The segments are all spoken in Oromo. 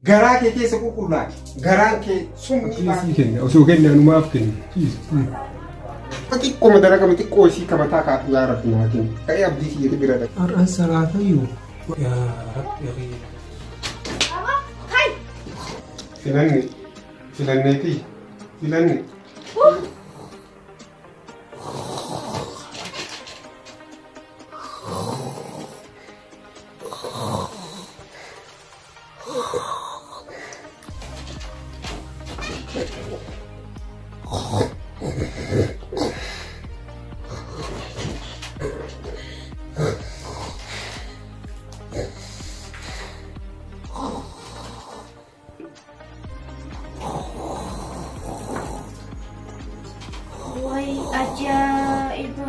Garaa kee keessa qulqullaa'e. Garaan kee summii baate. Sii kenna osoo kenna anumaaf kenna. Xiqqooma dalagama xiqqoo isii kamataa kaatu yaa Rabbi naa kenni. Ka'ee abdii kiyyatti bira dhaqa. Har'aan salaatayyuu. Yaa Rabbi kiyya. Aboo, kai! Filanne filanneetii filanne. Way ajaa'iba!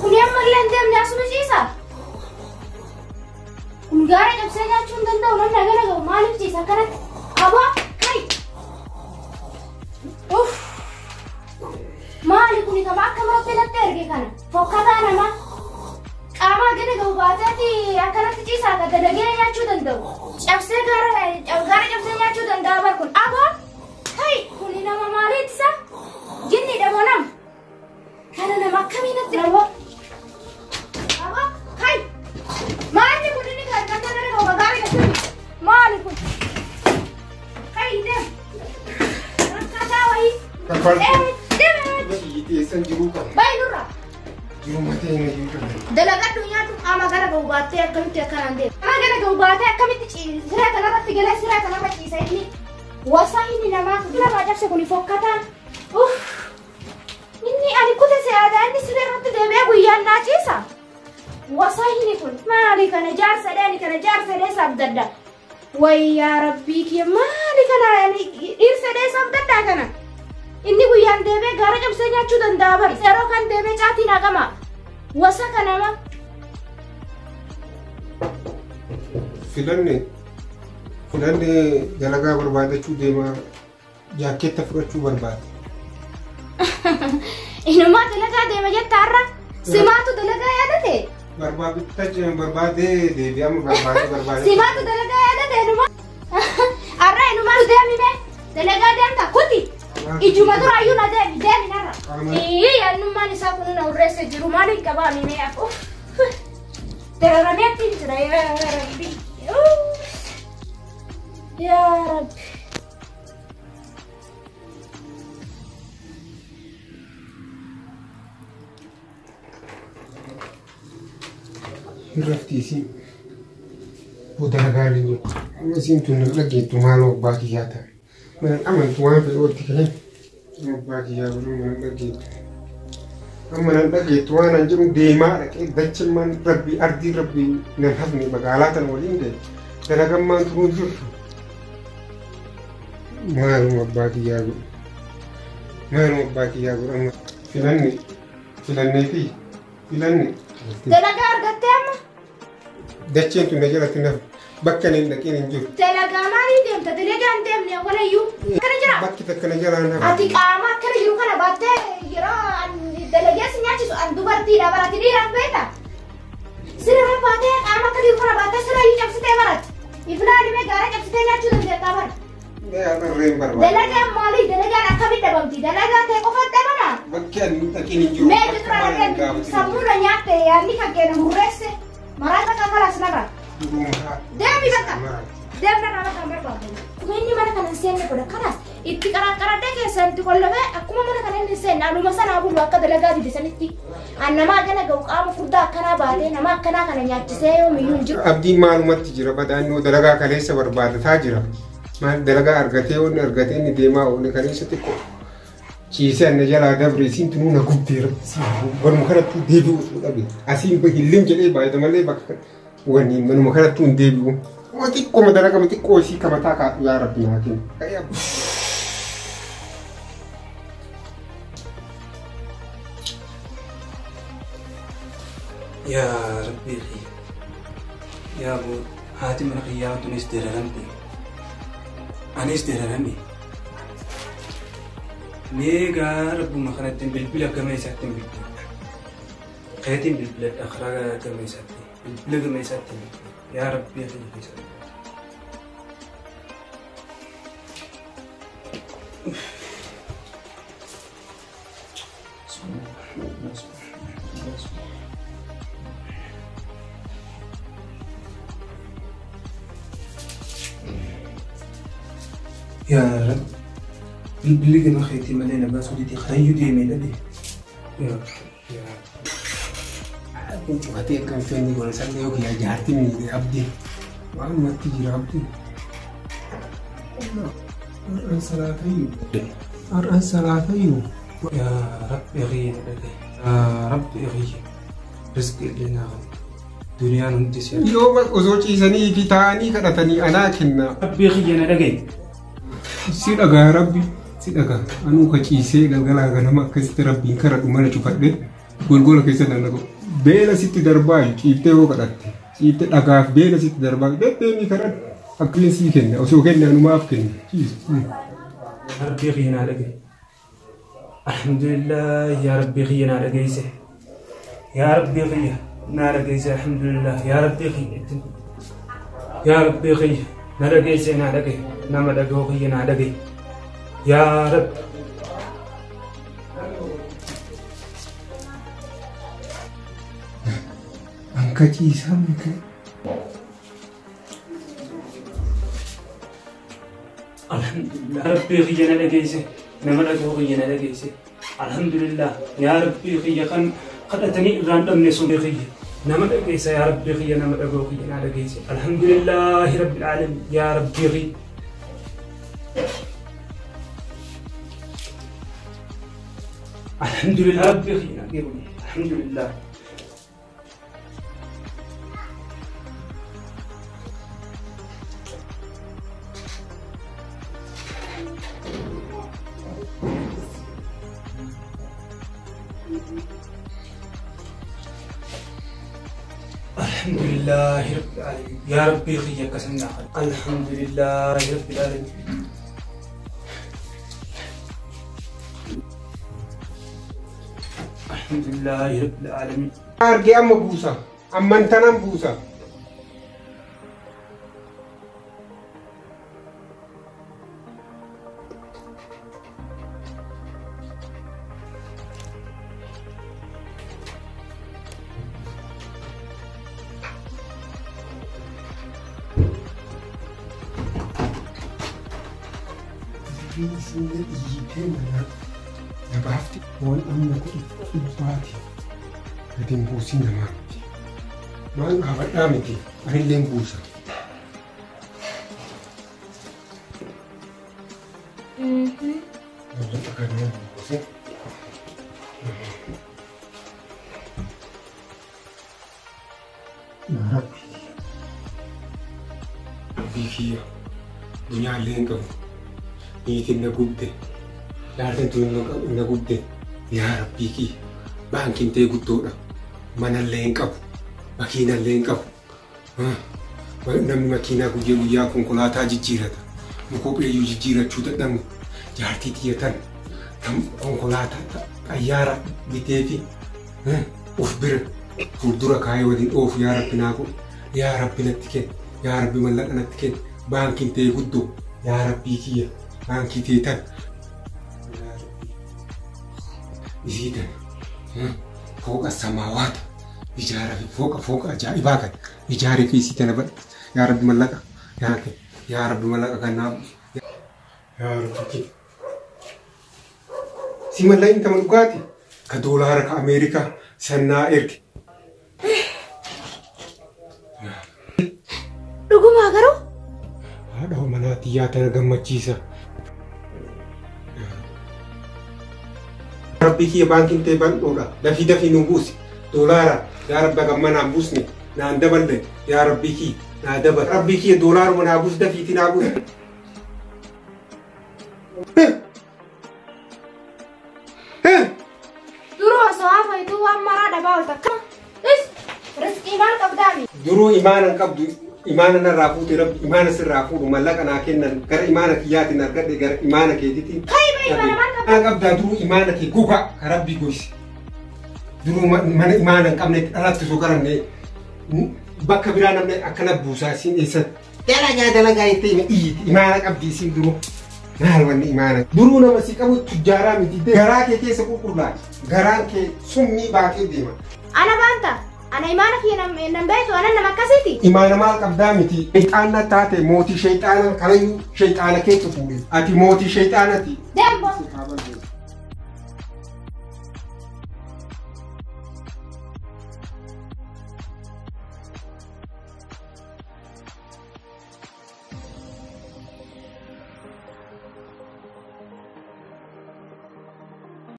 Kuni ammallee hin deemne asuma ciisa? Kun gaara cabsee nyaachuu hin danda'u namni hagana ga'u maaliif ciisa akkanatti? Aboo kai! Uff! Maali kuni kama akka maratti natti erge kana? Fokkataa namaa! Qaama hagana ga'u baateeti akkanatti ciisa akka dalagee nyaachuu danda'u. Cabsee gaara gaara cabsee nyaachuu danda'a bar kun. Aboo kai! Kuni nama maaliiti isa? Jinniidha moo nama? Kana nama akkamii natti dhaboo? Aboo kai! Maalli kun inni kan kan kana ga'u gaara cabsee maali kun? Kai deem! Rakkataa wayii! Kaffaltii. Deem! Biyyi teessan jiruu qaba. Bayi nurraa! Jiruu matee inni jiruu qaba. Dalagadhu nyaadhu qaama gara ga'u baattee akkamitti akkanaan deema. Qaama gara ga'u baatee akkamitti siree kanarratti galee siree kanarra ciisa inni. Wasaa inni namaa namaa cabse kuni fokkataan. Uff! Inni ani kute se'aadaa inni siree irratti deebi'ee guyyaan naa ciisa. Wasaa inni kun maali kana jaarsa dheeni kana jaarsa dhee sabdadda. Wayyaa rabbii kiyya maali kana ani dhiirsa dhee sabdaddaa kana. Inni guyyaan deebi'ee gaara cabsee nyaachuu danda'a bari. Yeroo kan deebi'ee caatiin haqama. Wasa kanama. Filanne filanne dalagaa barbaadachuu deemaa jaakkeetta fudhachuu barbaade. Inumaa dalagaa deema jetta har'a. Simaatu dalagaa yaadate. Barbaadata barbaadee deebi'ama barbaadee barbaadee. Simaatu dalagaa yaadate inumaa. Har'a inumaa deemi mee. Dalagaa deemta kuti. Ijuma duraayyuu na deemi deemi narra. Ii yaannummaan isaa kun na hurreesse jiru maal hin qabaami mee aku. Dararamee ittiin jira yaa Rabbi. Yaa Rabbi. Hin rafti isiin. Boo dalagaa illee jiru. Amma isiin tun na dhageettu maaloo abbaa kiyyaa ta'a. Mana amantu waan fedhu itti ka'e. Abbaa kiyyaa godhuu mana dhageettu. Amma nan dhageettu waan an jedhu deemaa dhaqee dachimmaan rabbii ardii rabbii nan hafne magaalaa tan waliin ga'e. Dalagammaan turuu jirtu. Maaluma abbaa kiyyaa godhu. Maaluma abbaa kiyyaa godhu amma filanne filanneetii filanne. Dalagaa argattee amma? Dacheen tun na jalatti nafu bakka inni hin dhaqeen hin jiru. Dalagaa maalii deemta? Dalagaa hin deemne walayyuu. Akkana jira. Bakki takka na jalaa nafu. Ati qaama akkana jiru kana baattee yeroo an dalagee si nyaachisu an dubartiidha barati dhiiraaf beekta. Sirra baatee qaama akka jiru kana baattee sirra iyyuu cabsitee barati. Iflaa dhibee gaara cabsitee nyaachuu dandeettaa bara. Mee har'arreen barbaada. Dalagaan maalii? Dalagaan akkamitti dhabamti? Dalagaa ta'e qofa dhabama. Bakki ani hin dhaqeen hin jiru. Mee Bakka dura maal hin dhaqeen gaafatin. Sammuu na nyaatte yaadni kan keenya hurreesse. Maraata kan kalaas narra. Duruma. Deemi bakka. Deemna irraa bakka hin barbaadu. Akkuma inni mana kana hin seenne godha. Kanaas itti qaraqqaradhee keessan itti qollofee akkuma mana kana inni hin seenne anuma sanaa bulu akka dalagaa dide sanitti. An namaa gana ga'u qaama furdaa akkanaa baatee nama akkanaa kana nyaachisee yoomiyyuu hin jiru. Abdiin maalumatti jira badaannoo dalagaa kaleessa barbaadataa jira. Maal dalagaa argatee wanni argatee inni deemaa oole kaleessa xiqqoo. Ciisee anna jalaa dabre isiin tunuu na gubdee rabbi manuma kanattuu deebi'u osoo dhabe. Asiin hillin jedhee baay'ata malee bakka wanni manuma kanattuu hin deebi'u. Waa xiqqooma dalagama xiqqoo isii kamataa kaatu yaa Rabbi naa kenni. Ka'ee abbo. Yaa Rabbii kiyya. Yaa boo haati mana kiyyaa tunis dararamte. Anis dararame. Mee gaa rabbuma kanatti bilbila gama isaatti bilbiladha. Keetiin bilbiladha karaa gama isaatti. Bilbila gama isaatti bilbiladha. Yaa Rabbii kiyya keessa. Yaa Rabbi, bilbilli gama keetii malee namaa sodiitii karayyuu deemee dhabe. Yaa Kun cufatee akkam feenni godhan sallee yookiin jaartii miidhee abdii. Waan natti jira abdii. Har'aan salaatayyuu. Har'aan salaatayyuu. Yaa Rabbi xiyya dhage. Yaa Rabbi xiyya. Rizqii illee naa qabu. Duniyaan hundi si. Yoo osoo ciisanii fi taa'anii kadhatanii anaa kenna. Rabbi xiyya na dhagaye. Si dhagaa Rabbi si dhagaa. Anuu ka ciisee galgalaa ganama akkasitti Rabbiin kadhadhu mana cufadhe golgola keessa nannaqu. Beela sitti darbaa ciiftee yoo kadhatte ciiftee dhagaaf beela sitti darbaa deddeemii kadhadhu. Akkiin sii kenna osoo kenne anumaaf kenna ciisu. Rabbi xiyya naa dhagaye. Alhamdulillah yaa Rabbi xiyya naa dhageesse. Yaa Rabbi xiyya naa dhageesse alhamdulillah yaa Rabbi xiyya. Yaa Rabbi xiyya na dhageesse naa dhagaye nama dhaga'u xiyya naa dhagaye. Yaa Rabbi. Anka ciisaa miti. Alhamdulillah Rabbi xiyya na dhageesse nama dhaga'u xiyya na dhageesse. Alhamdulillah yaa Rabbi xiyya kan kadhatanii irraan dhabne sun xiyya nama dhageessa yaa Rabbi xiyya nama dhaga'u xiyya na dhageesse. Alhamdulillahi Rabbil alamin yaa Rabbi xiyya. Alhamdulillah Rabbi xiyya na dhageesse. Alhamdulillah. Alhamdulillah Rabbil alamin. Ya Rabbi xiyya kasanna. Alhamdulillah Rabbil alamin. Alhamdulillah Rabbil alamin. Argee amma buusa. Amman tanaan buusa. Sinne iyyitee mana gabaafti waan amma godhu dhibbaati. Gadi hin buusin namaa miti. Maal dhaabadhaa miti anillee hin buusa. Mallaqa kana hin buusin. Yaa Rabbi. Rabbii kiyya dunyaallee hin qabu. Niitiin na gubde, jaartiin tun na gubde. Yaa Rabbii kiyya baankiin ta'e guddoodha. Manallee hin qabu, makiinallee hin qabu. Namni makiinaa guyyaa guyyaa konkolaataa jijjiirata. Kopheeyyuu jijjiirachuu dadhabne. Jaartii tiyya tan konkolaataa xayyaara bitee fi of bira fuuldura kaayee waliin oofu yaa Rabbi naa godhu. Yaa Rabbi natti kenni, yaa Rabbi mallaqa natti kenni. Baankiin ta'e guddoo yaa Rabbii kiyya. Baankii ta'e tan isii tan fooqa samaawaata ijaara fi fooqa ajaa'ibaa kan ijaaree fi isii tana badha. Yaa Rabbi mallaqa yaa Rabbi mallaqa kan naaf yaa Rabbi kiyya. Si mallaqni tama dhugaati ka doolaara ka Ameerikaa sannaa erge. Dhugumaa garuu? Haadha manaa xiyyaa tana gammachiisa. Rabbi kiyya baankiin ta'e bal'oodha. Dafii dafii nu buusi. Doolaara yaa Rabbi gamma naan buusne naan daballe yaa Rabbi kiyya naa dabale. Rabbi kiyya doolaaruma naa buusi dafiitii naa buusi. Duruu osoo hafayituu waan maraa dhabaa oolta. Rizqii maal qabdaami? Duruu imaana hin qabdu. Imaana narraa fuute Rabbi imaana sirraa fuudhu mallaqa naa kennan gara imaana kiyyaatiin argadhe gara imaana keetiitiin. Kayba imaana maal qabdaa? Maal qabdaa duruu imaana kee gogaa ka Rabbi goyse. Duruu mana imaana hin qabnetti dhalatti osoo garanne bakka biraa namni akkana buusaa isiin eessan. Dalagaa dalagaa jettee iyyiti imaana qabdi isiin duruu. Maal wanni imaana? Duruu nama si qabu tujjaaraa miti. Garaa kee keessa qulqullaa'e. Garaan kee summii baatee deema. Ana baanta. Ana imaana kiyya nan beektu ana nama akkasiiti. Imaana maal qabdaa miti. Sheexaana taate mootii sheexaana kanayyuu sheexaana keessa fuudhe. Ati mootii sheexaanati. Deembo. Si haa balleessu.